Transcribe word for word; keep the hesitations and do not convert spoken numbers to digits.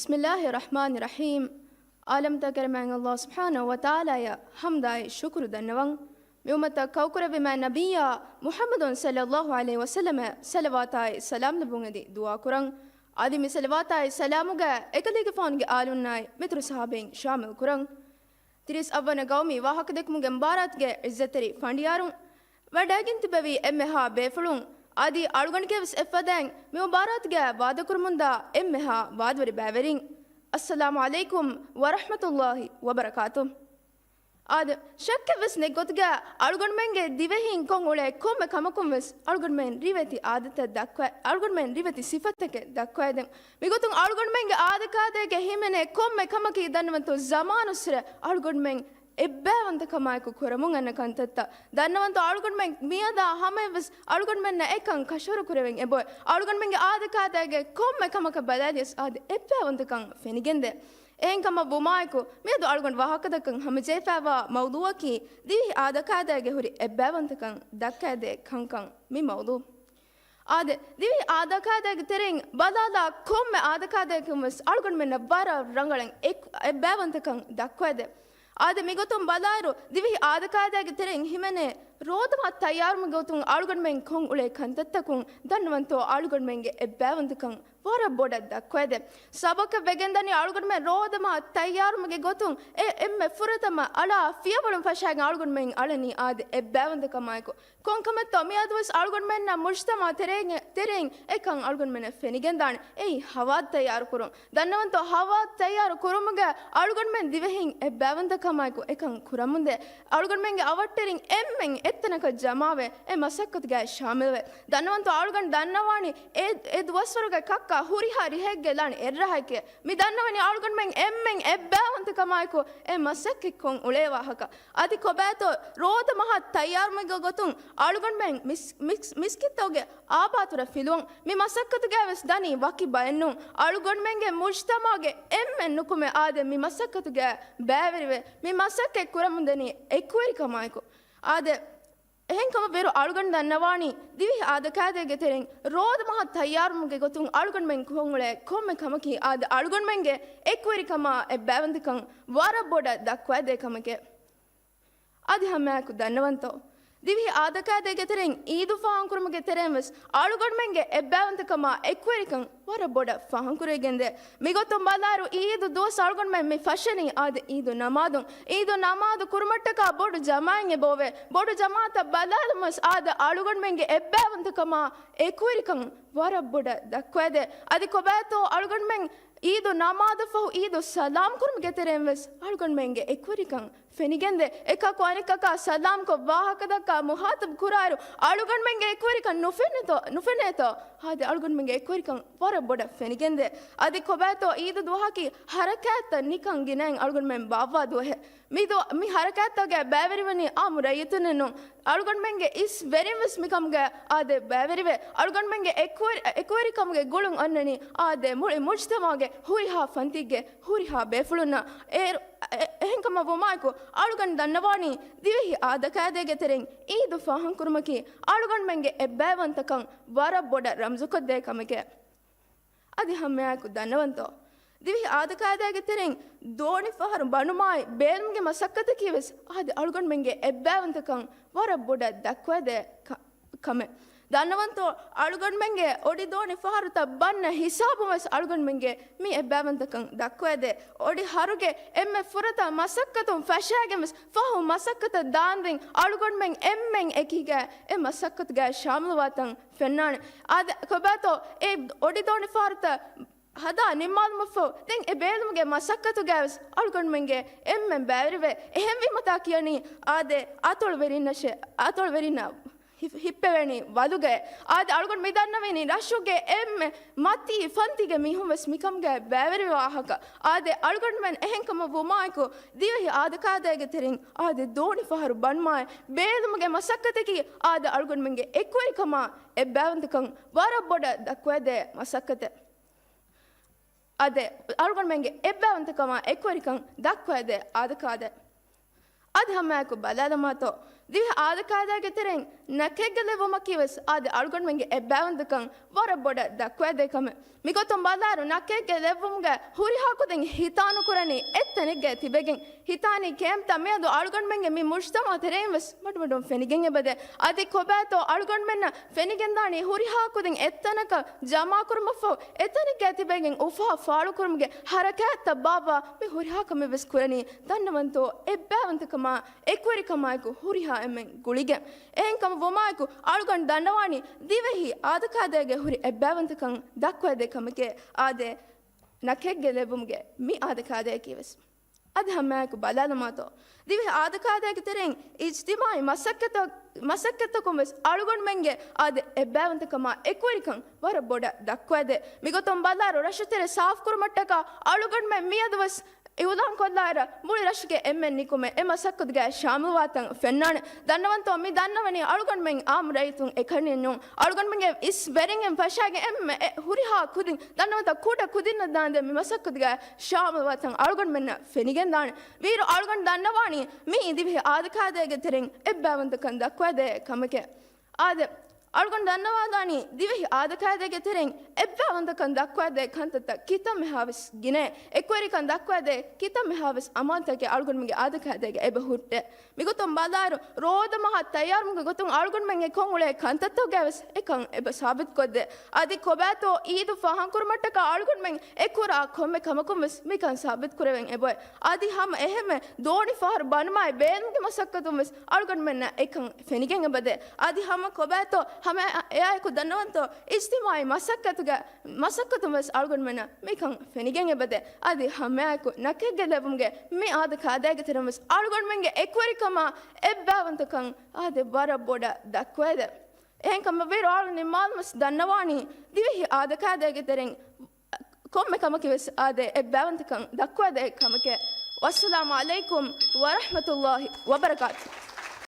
ބިސްމިއްލާހި ރަޙްމާނި ރަޙީމް. ޢާލަމްތަކެރެމެން ﷲ ސުބްޙާނަހޫ ވަތަޢާލާޔަށް ޙަމްދާއި ޝުކުރު ދަންނަވަން. މިއުއްމަތަށް ކައުކުރެއްވި މާތް ނަބިއްޔާ މުޙައްމަދު ޞައްލައްލާހު ޢަލައިހި ވަސައްލަމަށް ޞަލަވާތާއި ސަލާމް ލެއްވުން އެދި ދުޢާ ކުރަން. އަދި މި ޞަލަވާތާއި ސަލާމުގައި އެކަލޭގެފާނުގެ އާލުންނާއި މިތުރު ޞަޙާބީން ޝާމިލް ކުރަން. ތިރީސް އަށްވަނަ ގައުމީ ވާހަކަދެއްކުމުގެ މުބާރާތުގެ ޢިއްޒަތްތެރި ފަނޑިޔާރުން، ވަޑައިގެން ތިއްބެވި އެންމެހާ ބޭފުޅުން، އަދި އަޅުގަނޑުގެ ވެސް އެއްފަދައިން މި މުބާރާތުގައި ވާދަކުރަމުންދާ އެންމެހާ ވާދަވެރި ބައިވެރިން، އައްސަލާމު ޢަލައިކުމް ވަރަޙްމަތުﷲ ވަބަރަކާތުހު. އާދެ، ޝައްކެއް ވެސް ނެތް ގޮތުގައި އަޅުގަނޑުމެންގެ ދިވެހިން ކޮށް އުޅޭ ކޮންމެ ކަމަކުން ވެސް އަޅުގަނޑުމެން ރިވެތި އާދަތައް ދައްކަވަ، އަޅުގަނޑުމެން ރިވެތި ސިފަތަކެއް ދައްކަވައިދެން. މިގޮތުން އަޅުގަނޑުމެންގެ އާދަކާދައިގެ ހިމެނޭ ކޮންމެ ކަމަކީ ދަންނަވަންތޯ ޒަމާނުއްސުރެ އަޅުގަނޑުމެން އެއްބައިވަންތަކަމާއެކު ކުރަމުން އަންނަ ކަންތައްތައް. ދަންނަވަންތޯ އަޅުގަނޑުމެން މިއަދާ ހަމަޔަށްވެސް އަޅުގަނޑުމެންނަށް އެކަން ކަށަވަރު ކުރެވެން އެބައޮތް. އަޅުގަނޑުމެންގެ އާދަކާދައިގެ ކޮންމެ ކަމަކަށް ބަލާލިޔަސް އާދެ އެއްބައިވަންތަކަން ފެނިގެންދޭ. އެހެންކަމަށް ވުމާއެކު، މިއަދު އަޅުގަނޑު ވާހަކަދައްކަން ހަމަޖެހިފައިވާ މައުޟޫއަކީ، ދިވެހި އާދަކާދައިގެ ހުރި އެއްބައިވަންތަކަން ދައްކައިދޭ ކަންކަން މި މައުޟޫ. އާދެ، ދިވެހި އާދަކާދައިގެ ތެރެއިން ބަލާލާ ކޮންމެ އާދަކާދައަކުން ވެސް އަޅުގަނޑުމެންނަށް ވަރަށް ރަނގަޅަށް އެ-، އެއްބައިވަންތަކަން ދައްކަވައިދޭ. އާދެ، މިގޮތުން ބަލާއިރު، ދިވެހި އާދަކާދައިގެ ތެރެއިން ހިމެނޭ ރޯދަމާ ތައްޔާރުމުގެ ގޮތުން އަޅުގަނޑުމެން ކޮށް އުޅޭ ކަންތައްތަކުން ދަންނަވަންތޯ އަޅުގަނޑުމެންގެ އެއްބައިވަންތަކަން ވަރަށް ބޮޑަށް ދައްކަވައިދޭ. ސަބަބަކަށް ވެގެންދަނީ އަޅުގަނޑުމެން ރޯދަމާ ތައްޔާރުމުގެ ގޮތުން އެ އެންމެ ފުރަތަމަ އަޅާ ފިޔަވަޅުން ފަށައިގެން އަޅުގަނޑުމެން އަޅަނީ އާދެ އެއްބައިވަންތަކަމާއެކު. ކޮންކަމެއްތޯ މިއަދުވެސް އަޅުގަނޑުމެންނަށް މުޖްތަމަޢު ތެރޭގެ-، ތެރެއިން އެކަން އަޅުގަނޑުމެންނަށް ފެނިގެންދާނެ. އެއީ ހަވާދު ތައްޔާރު ކުރުން. ދަންނަވަންތޯ ހަވާދު ތައްޔާރު ކުރުމުގަ އަޅުގަނޑުމެން ދިވެހިން އެއްބައިވަންތަކަމާއެކު އެކަން ކުރަމުންދޭ. އަޅުގަނޑުމެންގެ އަވަށްޓެރިން އެންމެން އެއްތަނަކަށް ޖަމާވެ އެ މަސައްކަތުގައި ޝާމިލްވެ. ދަންނަވަންތޯ އަޅުގަނޑު ދަންނަވާނީ އެ، އެ ދުވަސްވަރުގެ ކައްކާ ހުރިހާ ރިހެއްގެ ލަނޑު އެއްރަހަކޭ. މި ދަންނަވަނީ އަޅުގަނޑުމެން އެންމެން އެއްބައިވަންތަކަމާއެކު އެ މަސައްކަތް ކޮށް އުޅޭ ވާހަކަ. އަދި ކޮބާތޯ ރޯދަ މަހަށް ތައްޔާރުމުގެ ގޮތުން އަޅުގަނޑުމެން މިސް-، މިސް-، މިސްކިތްތަކުގެ އާބާތުރަ ފިލުވުން. މި މަސައްކަތުގައި ވެސް ދަނީ ވަކި ބައެއްނޫން. އަޅުގަނޑުމެންގެ މުޖްތަމަޢުގެ އެންމެން ނުކުމެ އާދެ މި މަސައްކަތުގައި ބައިވެރިވެ، މި މަސައްކަތް ކުރަމުން ދަނީ އެކުވެރިކަމާއެކު. އާދެ، އެހެންކަމަށް ވޭރު އަޅުގަނޑު ދަންނަވާނީ، ދިވެހި އާދަކާދައިގެ ތެރެއިން ރޯދަ މަހަށް ތައްޔާރުމުގެ ގޮތުން އަޅުގަނޑުމެން ކޮށް އުޅޭ ކޮންމެ ކަމަކީ އާދެ އަޅުގަނޑުމެންގެ އެކުވެރިކަމާ އެއްބައިވަންތަކަން ވަރަށް ބޮޑަށް ދައްކަވައިދޭ ކަމެކޭ. އަދި ހަމައެކު ދަންނަވަންތޯ، ދިވެހި އާދަކާދައިގެ ތެރެއިން އީދު ފާހަގަކުރުމުގެ ތެރެއިން ވެސް އަޅުގަނޑުމެންގެ އެއްބައިވަންތަކަމާ އެކުވެރިކަން ވަރަށް ބޮޑަށް ފާހަގަކުރެވިގެންދޭ. މިގޮތުން ބަލާއިރު، އީދު ދުވަސް އަޅުގަނޑުމެން މި ފަށަނީ އާދެ އީދު ނަމާދުން. އީދު ނަމާދު ކުރުމަށްޓަކާ ބޮޑު ޖަމާޢަތް އެބައޮވޭ. ބޮޑު ޖަމާޢަތަށް ބަލާލުމަށް އާދެ އަޅުގަނޑުމެންގެ އެއްބައިވަންތަކަމާ އެކުވެރިކަން ވަރަށް ބޮޑަށް ދައްކަވައިދޭ. އަދި ކޮބާތޯ އަޅުގަނޑުމެން އީދު ނަމާދަށް ފަހު އީދު ސަލާމް ކުރުމުގެ ތެރެއިން ވެސް އަޅުގަނޑުމެންގެ އެކުވެރިކަން ފެނިގެންދޭ. އެކަކު އަނެއްކަކާ ސަލާމްކޮށް ވާހަކަދައްކާ މުޚާޠަބް ކުރާއިރު، އަޅުގަނޑުމެންގެ އެކުވެރިކަން ނުފެނޭތޯ، ނުފެނޭތޯ؟ އާދެ އަޅުގަނޑުމެންގެ އެކުވެރިކަން ވަރަށް ބޮޑަށް ފެނިގެންދޭ. އަދި ކޮބާތޯ އީދު ދުވަހަކީ ހަރަކާތްތައް ނިކަން ގިނައިން އަޅުގަނޑުމެން ބާއްވާ ދުވަހެއް. މި ދު-، މި ހަރަކާތްތަކުގައި ބައިވެރިވަނީ އާއްމު ރައްޔިތުންނެއް ނޫން. އަޅުގަނޑުމެންގެ އިސް ވެރިން ވެސް މިކަމުގައި އާދެ ބައިވެރިވެ، އަޅުގަނޑުމެންގެ އެކުވެރި-، އެކުވެރިކަމުގެ ގުޅުން އޮންނަނީ އާދެ މުޅި މުޖްތަމަޢުގެ ހުރިހާ ފަންތިއްގެ ހުރިހާ ބޭފުޅުންނަށް. އޭރު-، އެ-، އެހެންކަމަށް ވުމާއެކު، އަޅުގަނޑު ދަންނަވާނީ ދިވެހި އާދަކާދައިގެ ތެރެއިން އީދު ފާހަގަކުރުމަކީ އަޅުގަނޑުމެންގެ އެއްބައިވަންތަކަން ވަރަށް ބޮޑަށް ރަމްޒުކޮށްދޭ ކަމެކޭ. އަދި ހަމައެކު ދަންނަވަންތޯ، ދިވެހި އާދަކާދައިގެ ތެރެއިން ދޯނި ފަހަރު ބަނުމާއި ބޭލުމުގެ މަސައްކަތަކީ ވެސް އާދެ އަޅުގަނޑުމެންގެ އެއްބައިވަންތަކަން ވަރަށް ބޮޑަށް ދައްކަވައިދޭ ކަ-، ކަމެއް. ދަންނަވަންތޯ، އަޅުގަނޑުމެންގެ އޮޑި ދޯނި ފަހަރުތައް ބަންނަ ހިސާބުން ވެސް އަޅުގަނޑުމެންގެ މި އެއްބައިވަންތަކަން ދައްކަވައިދޭ. އޮޑި ހަރުގެ އެންމެ ފުރަތަމަ މަސައްކަތުން ފަށައިގެން ވެސް ފަހު މަސައްކަތަށް ދާންދެން އަޅުގަނޑުމެން އެންމެން އެކީގަ އެ މަސައްކަތުގައި ޝާމިލުވާތަން ފެންނާނެ. އާދެ، ކޮބާތޯ އެ އޮޑިދޯނި ފަހަރުތައް ހަދާ ނިންމާލުމަށްފަހު، ދެން އެ ބޭލުމުގެ މަސައްކަތުގައިވެސް އަޅުގަނޑުމެންގެ އެންމެން ބައިވެރިވެ، އެހެންވީމަތާ ކިޔަނީ، އާދެ، އަތޮޅުވެރިންނަށެ-، އަތޮޅުވެރިންނަށް ހި-، ހިއްޕެވެނީ ވަލުގައެ. އާދެ، އަޅުގަނޑު މި ދަންނަވީނީ ރަށުގެ އެންމެ މަތީ ފަންތީގެ މީހުން ވެސް މިކަމުގައި ބައިވެރިވާ ވާހަކަ. އާދެ، އަޅުގަނޑުމެން އެހެންކަމަށް ވުމާއެކު، ދިވެހި އާދަކާދައިގެ ތެރެއިން އާދެ، ދޯނި ފަހަރު ބަނުމާއި ބޭލުމުގެ މަސައްކަތަކީ އާދެ، އަޅުގަނޑުމެންގެ އެކުވެރިކަމާ އެއްބައިވަންތަކަން ވަރަށް ބޮޑަށް ދައްކަވައިދޭ މަސައްކަތެއް. އާދެ، އަޅުގަނޑުމެންގެ އެއްބައިވަންތަކަމާ އެކުވެރިކަން ދައްކަވައިދޭ އާދަކާދައި. އަދި ހަމައެކު ބަލާލަމާތޯ، ދިވެހި އާދަކާދައިގެ ތެރެއިން ނަކެއްގެ ލެއްވުމަކީ ވެސް އާދެ އަޅުގަނޑުމެންގެ އެއްބައިވަންތަކަން ވަރަށް ބޮޑަށް ދައްކަވައިދޭ ކަމެއް. މިގޮތުން ބަލާއިރު، ނަކެއްގެ ލެއްވުމުގައި ހުރިހާ ކުދިން ހިތާނުކުރަނީ އެއްތަނެއްގައި ތިބެގެން. ހިތާނީ ކޭމްތައް މިއަދު އަޅުގަނޑުމެންގެ މި މުޖްތަމަޢު ތެރެއިން ވެސް މަޑުމަޑުން ފެނިގެން އެބަދޭ. އަދި ކޮބާތޯ އަޅުގަނޑުމެންނަށް ފެނިގެންދާނީ ހުރިހާ ކުދިން އެއްތަނަކަށް ޖަމާކުރުމަށްފަހު، އެތަނެއްގައި ތިބެގެން އުފާ ފާޅުކުރުމުގެ ހަރަކާތްތައް ބާއްވާ މި ހުރިހާ ކަމެއް ވެސް ކުރަނީ ދަންނަވަންތޯ އެއްބައިވަންތަކަމާ އެކުވެރިކަމާއެކު ހުރިހާ އެންމެން ގުޅިގެން. އެހެންކަމަށް ވުމާއެކު، އަޅުގަނޑު ދަންނަވާނީ ދިވެހި އާދަކާދައިގެ ހުރި އެއްބައިވަންތަކަން ދައްކަވައިދޭ ކަމެކޭ. އާދެ، ނަކެއްގެ ލެއްވުމުގެ މި އާދަކާދައަކީ ވެސް. އަދި ހަމައެކު ބަލާލަމާތޯ، ދިވެހި އާދަކާދައިގެ ތެރެއިން އިޖްތިމާޢީ މަސައްކަތަށް، މަސައްކަތްތަކުން ވެސް އަޅުގަނޑުމެންގެ އާދެ އެއްބައިވަންތަކަމާ އެކުވެރިކަން ވަރަށް ބޮޑަށް ދައްކަވައިދޭ. މިގޮތުން ބަލާއިރު، ރަށުތެރެ ސާފުކުރުމަށްޓަކާ އަޅުގަނޑުމެން މިއަދު ވެސް އިއުލާން ކޮށްލާއިރަށް، މުޅި ރަށުގެ އެންމެން ނިކުމެ އެ މަސައްކަތުގައި ޝާމިލްވާތަން ފެންނާނެ. ދަންނަވަންތޯ، މި ދަންނަވަނީ އަޅުގަނޑުމެން އާއްމު ރައްޔިތުން އެކަނި ނޫން. އަޅުގަނޑުމެންގެ އިސް ވެރިންގެން ފަށާގެން އެންމެ އެ ހުރިހާ ކުދިން ދަންނަވަންތޯ ކުޑަ ކުދިންނަށް ދާންދެން މި މަސައްކަތުގައި ޝާމިލްވާތަން އަޅުގަނޑުމެންނަށް ފެނިގެންދާނެ. ވީއިރު އަޅުގަނޑު ދަންނަވާނީ މިއީ ދިވެހި އާދަކާދައިގެ ތެރެއިން އެއްބައިވަންތަކަން ދައްކަވައިދޭ ކަމެކޭ. އާދެ، އަޅުގަނޑު ދަންނަވާލާނީ ދިވެހި އާދަކާދައިގެ ތެރެއިން އެއްބައިވަންތަކަން ދައްކަވައިދޭ ކަންތައްތައް ކިތަންމެހާވެސް ގިނައޭ. އެކުވެރިކަން ދައްކަވައިދޭ ކިތަންމެހާވެސް އަމާންތަކެއް އަޅުގަނޑުމެންގެ އާދަކާދައިގަ އެބަ ހުއްޓޭ. މިގޮތުން ބަލާއިރު، ރޯދަމަހަށް ތައްޔާރުވުމުގެ ގޮތުން އަޅުގަނޑުމެން އެ ކޮށް އުޅޭ ކަންތައްތަކުގައި ވެސް އެކަން އެބަ ސާބިތުކޮށްދޭ. އަދި ކޮބާތޯ އީދު ފާހަގަކުރުމަށްޓަކާ އަޅުގަނޑުމެން އެ ކުރާ ކޮންމެ ކަމަކުން ވެސް މިކަން ސާބިތުކުރެވެން އެބައޮތް. އަދި ހަމަ އެހެންމެ ދޯނި ފަހަރު ބަނުމާއި ބޭލުމުގެ މަސައްކަތުން ވެސް އަޅުގަނޑުމެންނަށް އެކަން ފެނިގެން އެބަދޭ. އަދި ހަމަ ކޮބާތޯ ހަމަ އެއާއެކު ދަންނަވަންތޯ އިޖްތިމާޢީ މަސައްކަތުގެ މަސައްކަތުން ވެސް އަޅުގަނޑުމެންނަށް މިކަން ފެނިގެން އެބަދޭ. އަދި ހަމައެކު ނަކެއްގެ ލެއްވުމުގެ މި އާދަ ކާދައިގެ ތެރެއިން ވެސް އަޅުގަނޑުމެންގެ އެކުވެރިކަމާ އެއްބައިވަންތަކަން އާދެ ވަރަށް ބޮޑަށް ދައްކަވައިދޭ. އެހެންކަމަށް ވީއިރު އަޅުގަނޑު ނިންމާލަމުން ވެސް ދަންނަވާނީ ދިވެހި އާދަ ކާދައިގެ ތެރެއިން ކޮންމެ ކަމަކީ ވެސް އާދެ އެއްބައިވަންތަކަން ދައްކަވައިދޭ ކަމެކޭ. ވައްސަލާމު ޢަލައިކުމް ވަރަޙްމަތުﷲ ވަބަރަކާތުހު.